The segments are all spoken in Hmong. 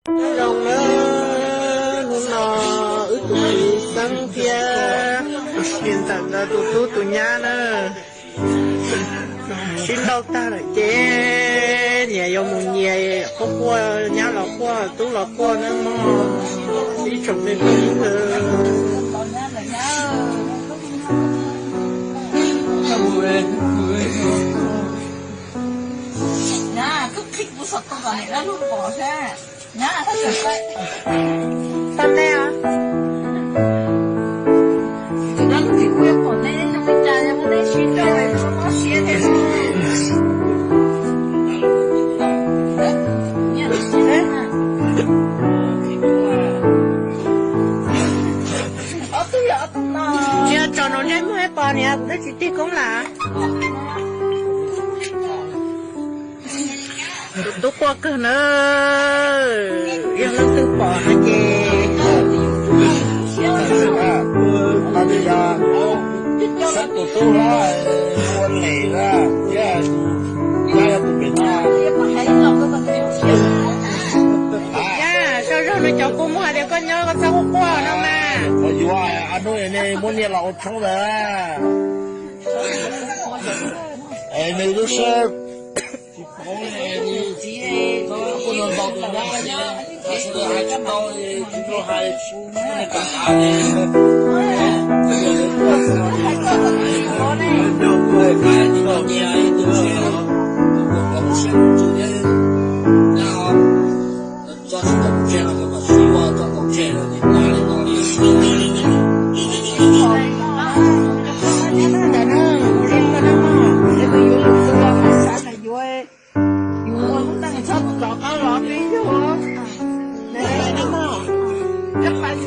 Nyob zoo nawb, hnub no wb tus txiv xeeb thiab niam ntxawm ntawd tus tub tus nyab na, sib nrauj tag lawm ces niam yuav mus nyias quaj quaj, nyab los quaj, tub los quaj nawb mog, ib tsoom me phooj ywg. Tau ntej os. Tsis yog tso nws ntsej muag ib pom niam kuv twb tsis tig koob lawm. Tus tub quaj kawg na, yog leej twg pom no ces. Tus tub hlob ua lem na, thiab tus nyab yog tus pem no. Yaj, sau zaug no cov kua muag hais tias koj nyob koj txhob quaj quaj no mas. Yuav, a hnub nej muab niam los ua tshoob lawm. Es nws lub siab. Yus ua lub neej txhob rov qab los peb yug. Niam thiab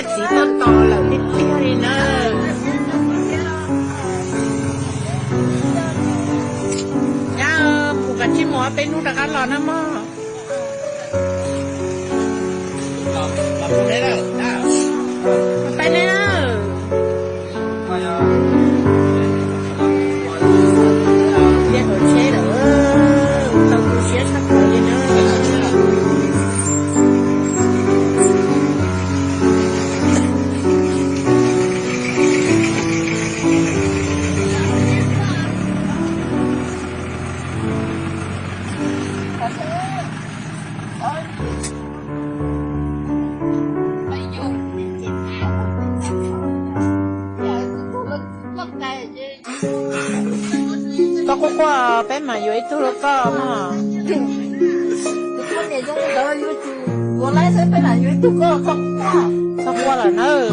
txiv tuaj tos lawm tiag tiag li na. Nyab, mus kav tsij mus, peb hnub rov qab los na mog. Peb ne, nce hauv tsheb lawm, tau tu siab tshaj plaws li na. Koj quaj quaj peb mam yuav ib tug rau koj mog. Txhob quaj lawm nawb.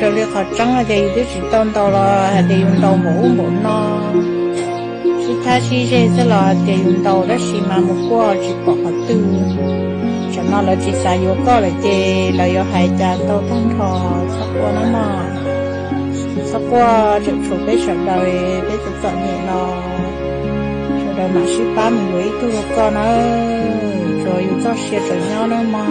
Raws li qhov tseeb hais tias yus twb tsis tau ntaus los hais tias yus ntaus npaum ub npaum no, sib thab sib zeg xwb los hais tias yus ntaus tab sis mas mus kuaj tsis pom qhov twg. Tsam no lawv tsis xav yuav koj lawm ces lawv yuav hais cas tau tag nrho. Txhob quaj na mog, txhob quaj, tseem tshuav peb sawv daws, peb txom txom nyem los sawv daws mam sib pab mus yuav ib tug rau koj nawb, tsuav yus txoj sia tseem nyob nawb mog.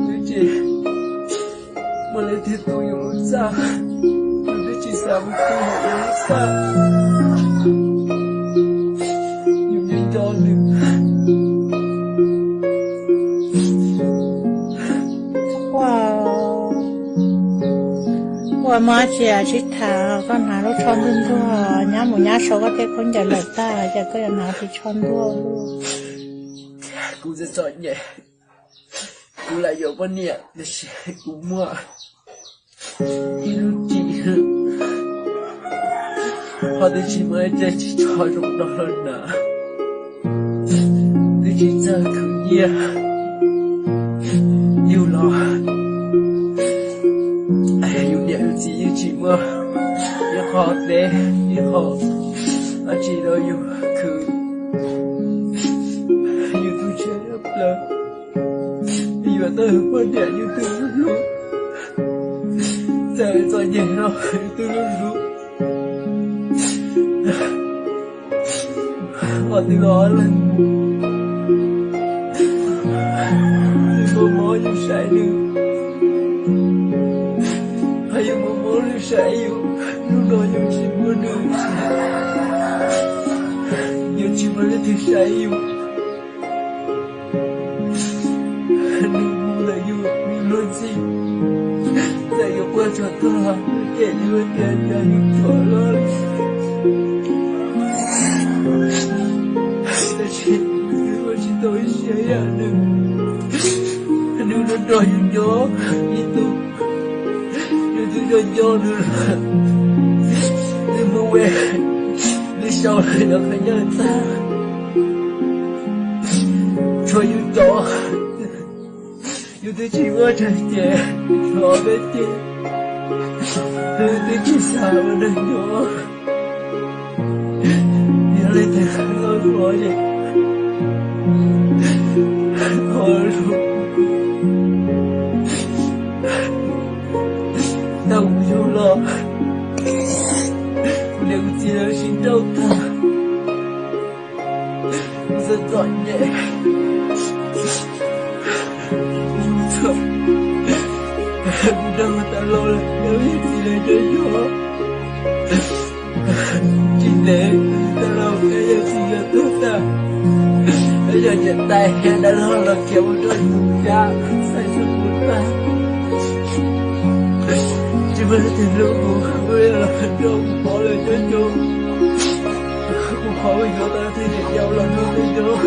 Twb tsis muaj leej twg tu yus lub txaj, yus twb tsis xav mus tu yus lub txaj, yus nco nco nws. Ua, ua mab tsis sib tham, koj hnav lub tsho ntuag ntuag nyab mus nyab sau koj tej khaub ncaws lawm tag ces koj yuav hnav ris tsho ntuag. Kuv txom txom nyem, kuv lam yuav poj niam tiam sis kuv muaj ib lub ris hwm, ho twb tsis muaj ib teg ris tsho zoo no los hnav, twb tsis txawj khwv nyiaj. Yus los yus niam yus txiv yeej tsis muaj ib qho teb ib qho dab tsi rau yus khwv. Yus tu siab tshaj plaws, yuav tau poj niam yus twb hlub, txawm txom nyem los yus twb hlub. Qhov twg los leej, yus muaj mob yus saib nws, yus muaj mob yus saib yus, hnub no yus tsis muaj nws, yus tsis muaj leej twg saib yus. Nws mus ntawm yus, yus luag ntxhi, txawm yus quaj tsuag tuag los ces yus tias yus ruam loj, tab sis yus ua tsis tau ib siab yam nws. Nws los nrog yus nyob ib tug, yus twb nco nco nws, nws mus ua, nws sau los yog qhov ncauj tag, tshuav yus cov, yus twb tsis muaj tsawg ces, tshuav peb ces, nws twb tsis xav ua neeg nyob. Yog leej twg hlub kuv ces ho los, tau kuv yug los, kuv niam kuv txiv lawv sib nrauj tag, kuv txom txom nyem, kuv txom, kuv nrog tas los lawm, yog leej txiv lawv nco nco. Tsis ntev tas los peb yog txiv yog tuag tag, peb yog niam tais thiab dab laug los khiav mus rau yus cab xaiv xwb kuv tag. Tsis muaj leej twg hlub kuv, kuv yog los rau kuv pov lawm coob coob. Kuv qhov uas yuav tau tej niam yau los nrog peb nyob.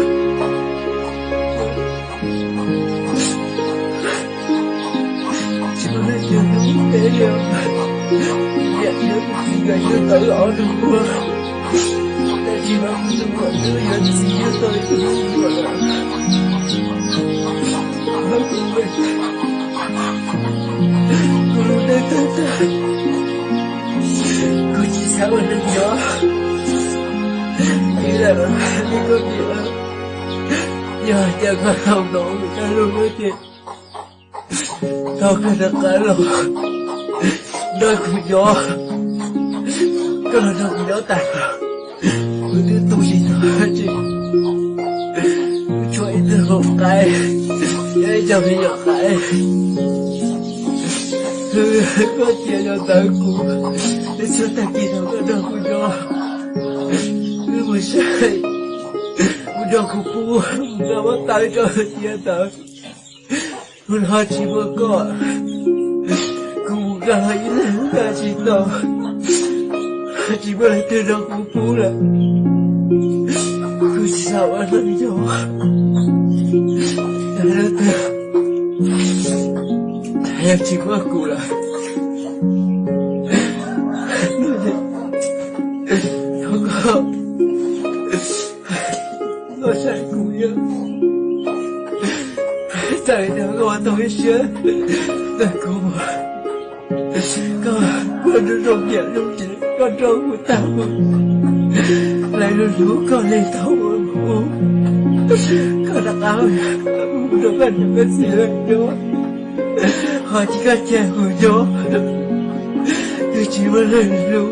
Tsis muaj leej twg hlub peb li. Niam thiab kuv txiv nkawd yug tau ob tug ua, tab sis mas kuv tus muam twb yuav txiv yug tau ib tug me nyuam lawm. Kuv lub neej tag tag, kuv tsis xav ua neeg nyob li lawm, li koj tias, yog hais tias koj tau hnov kuv zaj lus no ces thov koj rov qab los nrog kuv nyob, koj los nrog kuv nyob tas los kuv twb tu tsis tau dab tsi. Kuv tshuav ib tug hluas qaib, ib co me nyuam qaib. Koj cia li ntawd kuv, txhua tag kis thov koj nrog kuv nyob, wb mus saib, mus nrog kuv pub, mus nqa huab tais rau tiav ntawd. Kuv los tsis muaj koj, kuv mus Koj los ib leeg koj tsis tau, tsis muaj leej twg nrog kuv pub lawm. Kuv tsis xav ua neej nyob, leej twg yog tsis muaj kuv lawm, thov koj, koj saib kuv, txawm yog koj ua tau ib siab ntawm kuv, koj, koj zoo zoo niam zoo txiv, koj nrog kuv tag mus, lawv lub hlub koj li thaum ub, koj rov qab mus nrog koj niam koj txiv lawv nyob, ho tsis koj cia kuv nyob, twb tsis muaj leej hlub,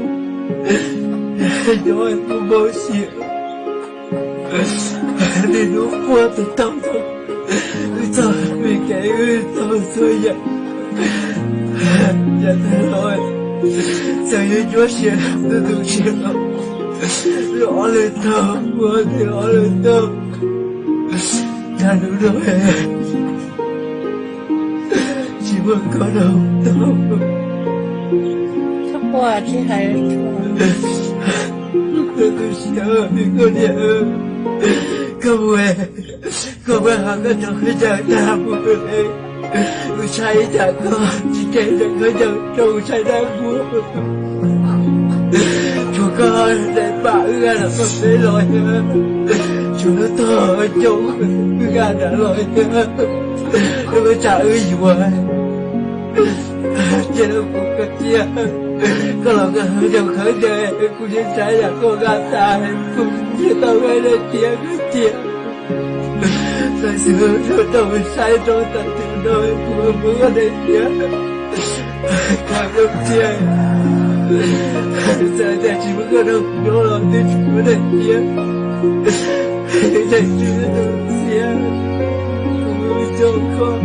nyob kuv npau siab. Niaj hnub quaj tus taub ntawd, wb txog vim kev wb tau txhua yam, yam twg los txawm yuav nyuaj siab tu tu siab los, wb ob leeg tau, wb ob leeg tau, tag nrho tsis muaj koj rau tau. Txhob quaj, tsis hais, tu tu siab, koj niam, koj mus, koj mus hais koj cov khaub ncaws tag mus, kuv saib ib tsam koj tsis tseg cov khaub ncaws rau kuv saib dab muag. Tshuav koj daim pam wb nqa nram toj teb los thiab, tshuav lub tog coob wb nqa nram los thiab, lub tsam wb yuav. Cia rau kuv koj cia, koj los koj nyob khawb ncaws kuv yeej saib yam koj nqa tas, kuv tsis tau nqa daim tiab koj cia. Txawm xwb rau saib rau tam sim no kuv muab koj daim tiab koj zoo cia, txawm tias tsis muaj koj nrog kuv nyob los twb tsis muaj daim tiab, daim tiab zoo cia, kuv coj koj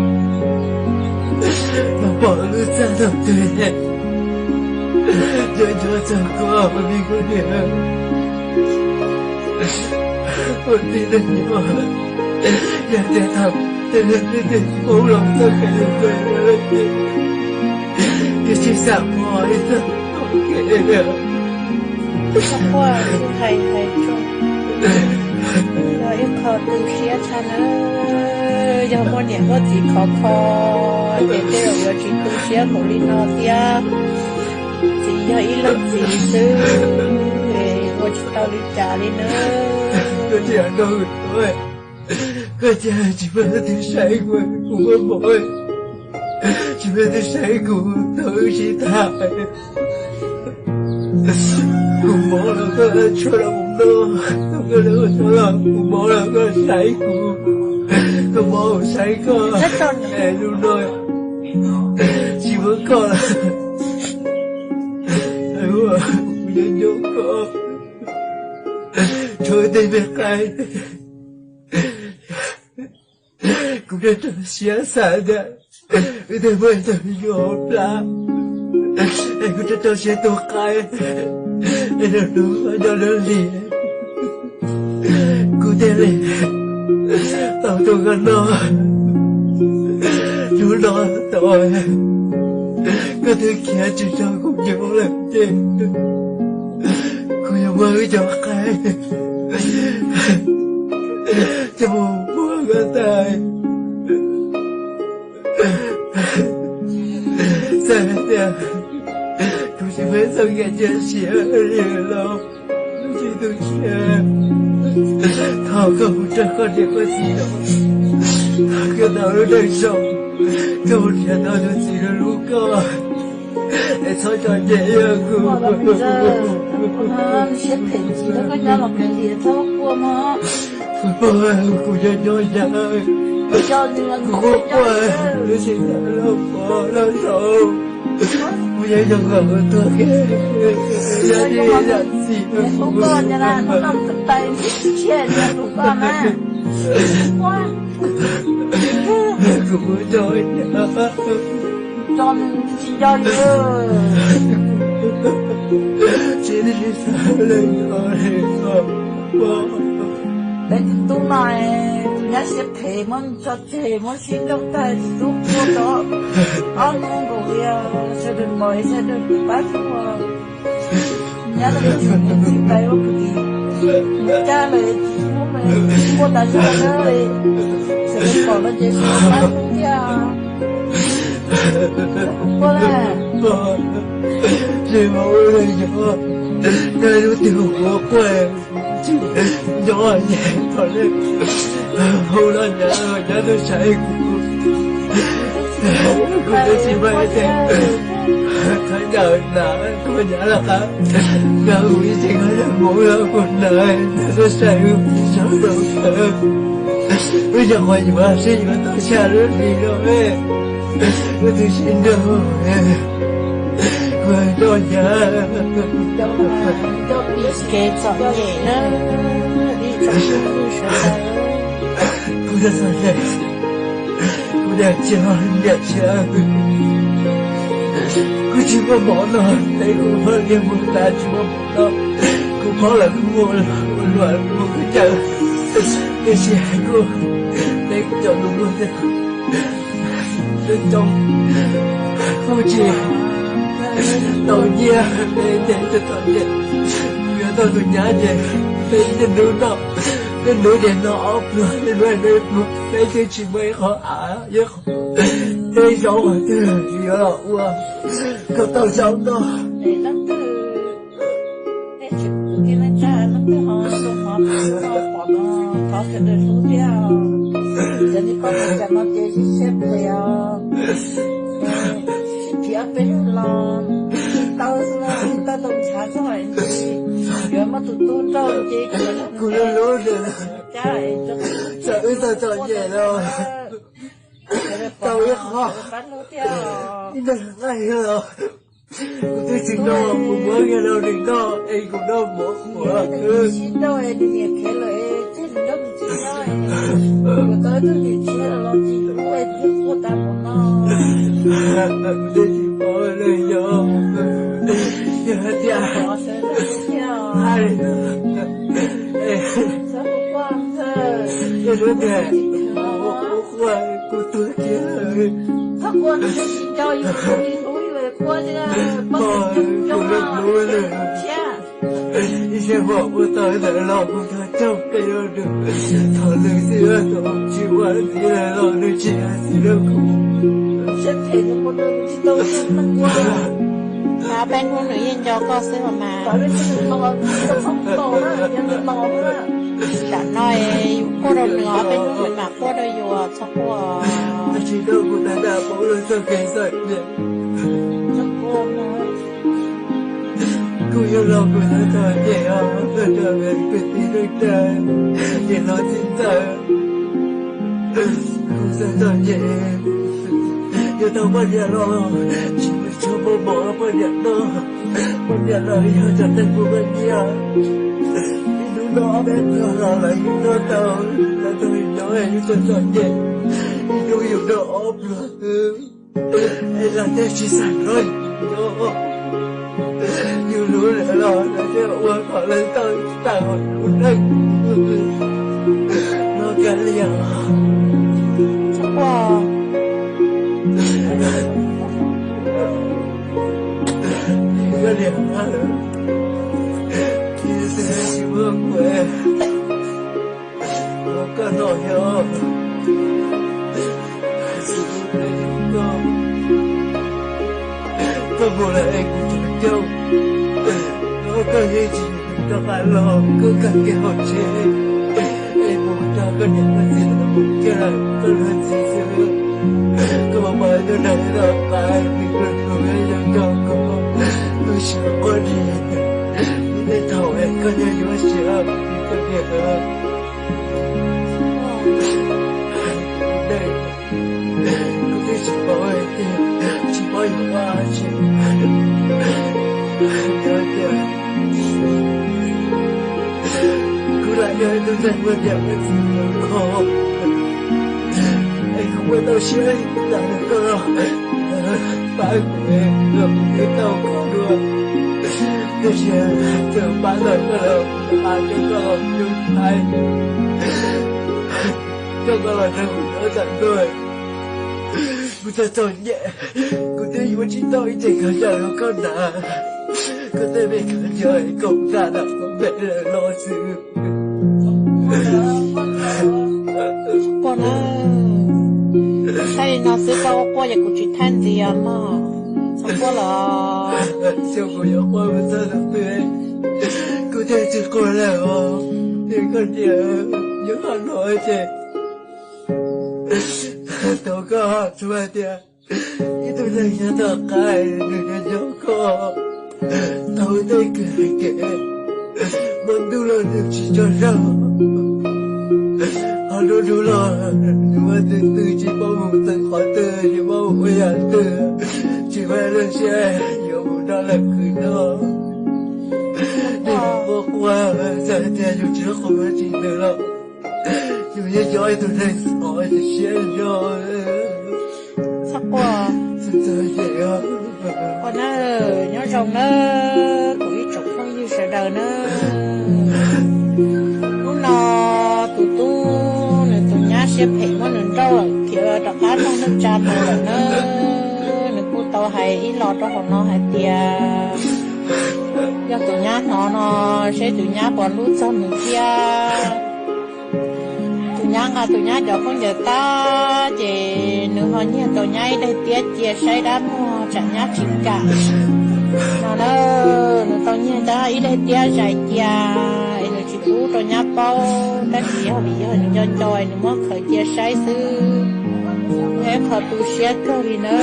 los pom lub txaj tog twg, nco nco txog koj me koj niam, ua tib neeg nyob, yog tias thaum twg twb tsis poob los txoj kev hlub koj ua lawm ces, ces tsis xam pom ib txoj kev. Txhob quaj, tsis hais hais tso, yog ib qho tu siab tshaj nawb. Yog muaj niam muaj txiv khov kho ces tej zaum yuav tsis tu siab npaum li no thiab. Txiv yog ib leej txiv xwb, ua tsis tau li cas li nawb. Koj cia tsis muaj leej twg saib kuv, kuv muaj mob, tsis muaj leej twg saib kuv thaum wb sib tham. Kuv mob los koj tshuaj rau kuv noj, thaum koj lawv ua tau los kuv mob los koj saib kuv, koj mob kuv saib koj, es lub no tsis muaj koj lawm, kuv yuav nco koj rau tej me qaib. Kuv rau rau siab xav tias wb tej muaj ib tug me nyuam hauv plab, es kuv rau rau siab tus qaib, es nws hlub koj nyob lub hlis, kuv thiaj li tau tuaj koj noj. Hnub no tau koj twb khiav tsis tso kuv nyob lawm ces kuv yuav muab wb cov qaib coj mus muag koj tas. Txawm hais tias kuv tsis muaj txoj kev cia siab li los kuv tsis tu siab. Thov koj mus nrog koj niam koj txiv, thov koj tau lub neej zoo, koj mus nrhiav tau tus txiv hlub koj, es txhob tso ceg ib kuv. Kuv pog, kuv nyob nyob yam, kuv quaj quaj, lub tsis tau loj pov loj zaum, kuv yeej zoo nkaus tuag kiag, yog li yam txim rau kuv. Kuv mus tso, tsis nco li, tsis xav leej twg li os. Peb tus tub no, tus Nyab siab phem muab tso tseg, muab sib nrauj tag, tsis tub quaj tau ob hnub nkaus li, sawv daws mos sawv daws pab txhua. Nyab lawv tsis txib pais ua kwv tij, mus caj lawm tsis muab quaj tas zog na, sawv daws pom no ces sib pab thiab. Quaj na. Tsis muaj ua li yog, nyab lub twg hu quaj. Nco ces thaum nej hu los nyab los nyab tuaj saib kuv, kuv twb tsis muaj ib teg khaub ncaws hnav, kuv nyab los qab nqa kuv ib teg khaub ncaws hnav los kuv hnav, nyab tuaj saib wb tsis txhob rau khawv. Wb cov qhov yuav sib yuav tau xya lub hlis no, wb twb sib nrauj, kuv nco nyab. Kev txom nyem na, ib tsoom phooj ywg sawv daws. Kuv txom nyem, kuv niam tsis, niam tsis, kuv tsis muaj mov noj, es kuv poj niam mus tas tsis muaj mov noj, kuv phob lawv kuj mus ua luam mus khaub ncaws, tiam sis kuj, peb cov nus muag thiab, peb coob, kuj tsis tau nyiaj, peb ces txom nyem, kuv yuav tau tus nyab ces peb niaj hnub noj, niaj hnub ces noj ob pluag, niaj hnub ib pluag, peb twb tsis muaj ib qho av, ib qho, peb zaub qhov twg yuav los ua kom tau zaub noj. Peb tsis kwv tij neej tsa leej twg ho hlub ho pom no thov sawv daws hlub thiab. Cov nej pom no cas no ces sib siab phem os. Sib phiv ob peb lub los, tsis tau xwb, tsis tau tau ntshav txog ntsis, yuav muab tus tub nrauj ces kuv lub lub cab txawm wb tau txom nyem los tau ib qho, ib nqaij los kuv twb tsis noj, kuv muab nqaij rau nws noj es kuv noj mov qhuav. Kuv tau ib tug niam tshiab los los tsis hlub es twb quaj tas mus no. Kuv twb tsis paub li yog, yog hais tias, txhob quaj, txhob quaj, kuv tuag kiag lawm. Txhob quaj, nws tsis nco yus, yus hlub yus quaj li, poj niam zoo zoo, tshiab. Ib sij hawm ua tau ntawd los kuv thov txog peb rau nws, thov nws xwb, thaum tsis ua ntxiv lawm los nws tsis hais txim rau kuv. Siab phem, tsis tau ua. Ob peb hnub nws yeej nco koj xwb los mas. Tam no es yus quaj rau nws, ob peb hnub nws mam quaj rau yus, txhob quaj. Tsis tau kuv tab dab paub lawm txoj kev txom nyem. Kuv yug los kuv txom nyem os, txom nyem kwv tij neej tsa, niam hlob txiv ntxawm, kuv txom txom nyem. Yuav tau poj niam los tsis muaj mov rau poj niam noj, poj niam los yog cov neeg muaj nyiaj, ib hnub noj ob peb pluag los lawv yeej noj tau, lawv tau li no es yus txom txom nyem, ib hnub yus noj ob pluag xwb. Es lawv thiaj tsis xav nrog yus nyob. Yus hlub lawv los lawv thiaj ua kom lawv tau tag lub neej no kiag li os. Koj niam, tsis muaj kuv, koj noj thiab. Koj mus lawm es kuv tus coj, koj yeej tsis rov qab los, koj kag kiag hauv tsev es mus nrog koj niam koj txiv lawv mus kiag lawm, koj luag txiv xwb. Koj mam mam tuaj nrog peb los pab, nws hlub hlub yog nrog koj, koj siab quaj li. Ib thaum koj nyob yuav siab, koj niam. Kuv twb tsis paub tias tsis paub yuav ua dab tsi. Yog tias kuv lam yog ib tug neeg muaj niam muaj txiv kho, es kuv muaj tau siab lam nrog koj pab kuv, los kuv twb tau kho dua. Tiam sis txawm pab tau koj los kuv hais tias koj los yug thaib. Coj koj los nrog kuv nyob tag ntuj, kuv txog txom nyem, kuv twb yuav tsis tau ib cev khaub ncaws rau koj hnav, koj tej me khaub ncaws koom nram no koj npe lawm los xwb. Quaj na, thaij li no xwb koj quaj ces kuv tsis thaij ntxiv os mog. Txhob quaj los. Xyov kuv yuav quaj mus txog thaum twg, kuv thiaj tsis quaj lawm os. Tias koj niam nyob qhov no ces thov koj txhob hais tias ib tug neeg nyob tom qab nws nyob nyob koj tau tej kws hais kev muaj ntuj los nws tsis tso zog, ho lub hnub los nws ua twb twb tsis paub mus txog qhov twg, tsis paub mus ua yam twg, tsis muaj lub siab yuav mus nrog lawv khwv noj. Nws quaj quaj xav tias yus tsis quaj tsis nws los yus yeej yog ib tug neeg xov siab zog. Txhob quaj. Quaj na, nyob zoo na kuv ib tsoom phooj ywg sawv daws na. Hnub no tus tub nws tus nyab siab phem muab nws nrauj lawm khiav rov qab nrog neej tsa mus lawm na. Nws kuj tau hais ib los rau hauv no hais tias yog tus nyab hnov no, seb tus nyab puas hlub txog nws thiab. Tus nyab nqa tus nyab cov khaub ncaws tag ces nws ho nyiag tau nyab ib daim tiab cia saib dab muag tsam nyab tsis kam no na. Nws tau nyiag dab ib daim tiab zais cia es nws tsis pub rau nyab paub, tab sis yog vim yog nws nco nco es nws muab khaws cia saib xwb. Yog ib qho tu siab kawg li na.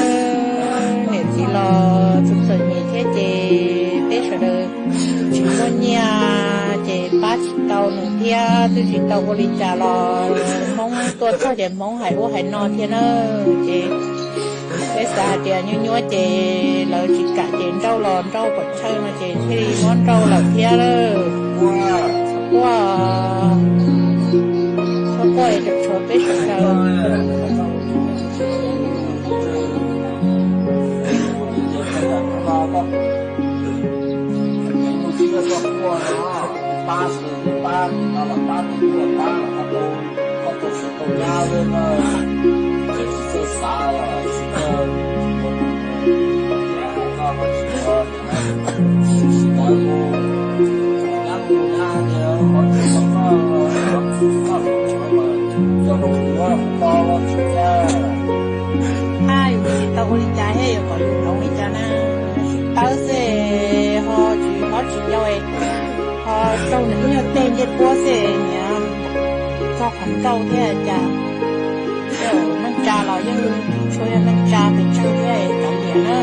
Niam txiv los txom txom nyem thiab ces peb sawv daws tsis muaj nyiaj ces pab tsis tau nws thiab twb tsis tau ua li cas los Hmoob tuaj txog ces Hmoob hais ub hais no thiab na. Ces peb xav hais tias nyuaj nyuaj ces lawv tsis kam ces nrauj los nrauj kom tsawg no ces thiaj li muab nrauj lawm thiab lawm. Quaj, txhob quaj es tshuav peb sawv daws. Hais yus tsis tau ua li cas thiab yuav kom yus hloov li cas na. Tsis tawb xwb ho tsis mob tsis yau, ho raug nws ib nyuag teg ncej puab xwb niam txog qhov nrauj thiab cas. Neej tsa los yeej tsis tshua yog neej tsa pes tsawg thiab kav liam na.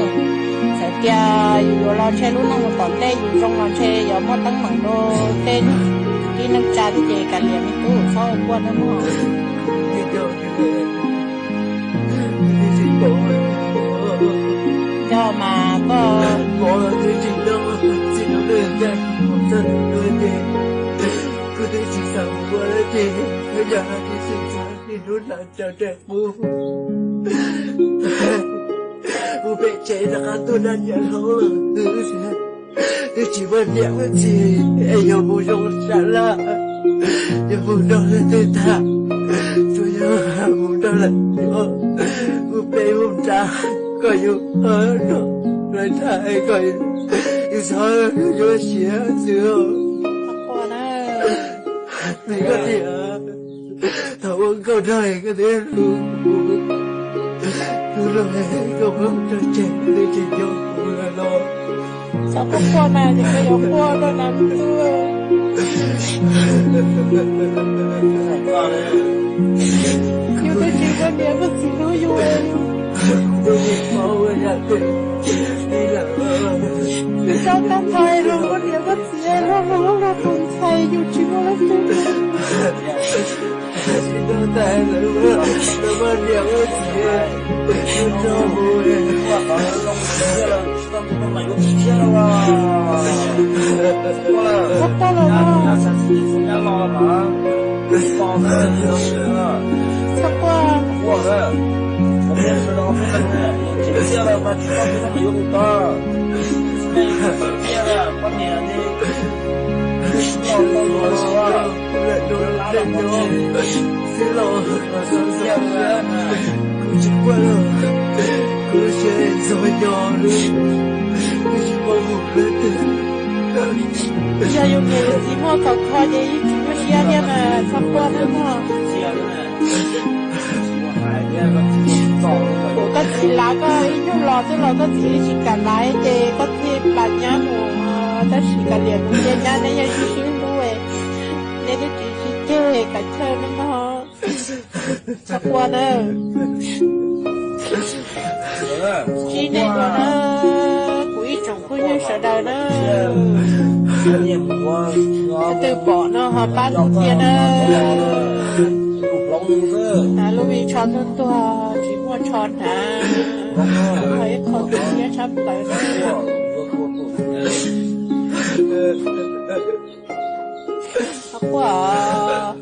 Txawm tias yus yuav los ntshe lub neej mus tom ntej yus zoo los ntshe yuav muaj teeb meem rau tej tib neej tsa thiab ces kav liam me tub txhob ua quaj nawb mog. Yog mas koj mus pem tsev rov qab tuaj nrog niam hlob lawm, twb tsis muaj niam muaj txiv es yuav mus zoo sam laj, yuav mus nrog leej twg tham, tsuas yog mus nrog lawv, mus pem mus nram kom yus nrog lawv tham kom yus txhob yuav siab xwb. Vim koj tias thaum ua nkauj nraug koj twb hlub kuv, hlub los koj muab kuv tso tseg twb tsis nco kuv lawm los. Txhob quaj quaj mas ces koj yuav quaj rau na me tub. Yus twb tsis muaj niam muaj txiv hlub yus. Yus tau tag nrho los muaj niam muaj txiv los hlub los tus ntxhais yus tsis muaj leej twg. Txhob quaj los, txhob quaj. Xwb los, kuv tsis quaj los, kuv siab ntxog nyo li, kuv tsis quaj mus li. Yog yus niam yus txiv muaj khov kho ces yeej tsis muaj siab thiab mas txhob quaj nawb mog. Kuv koj txiv lav koj ib hnub los twb los koj txiv tsis kam lav ces koj thiaj plam nyab mus, tab sis kav liam kuv cia nyab neb yeej sib sib hlub, neb twb tsis sib ceg kav chawj nawb mog. Txhob quaj nawb. Tsis nej dua na, kuv ib tsoom phooj ywg sawv daws na, leej twg pom no ho pab kuv thiab na. Lub me tsho tuag tuag tsis muaj tsho hnav, ho ib qho tu siab tshaj plaws na. Txhob quaj.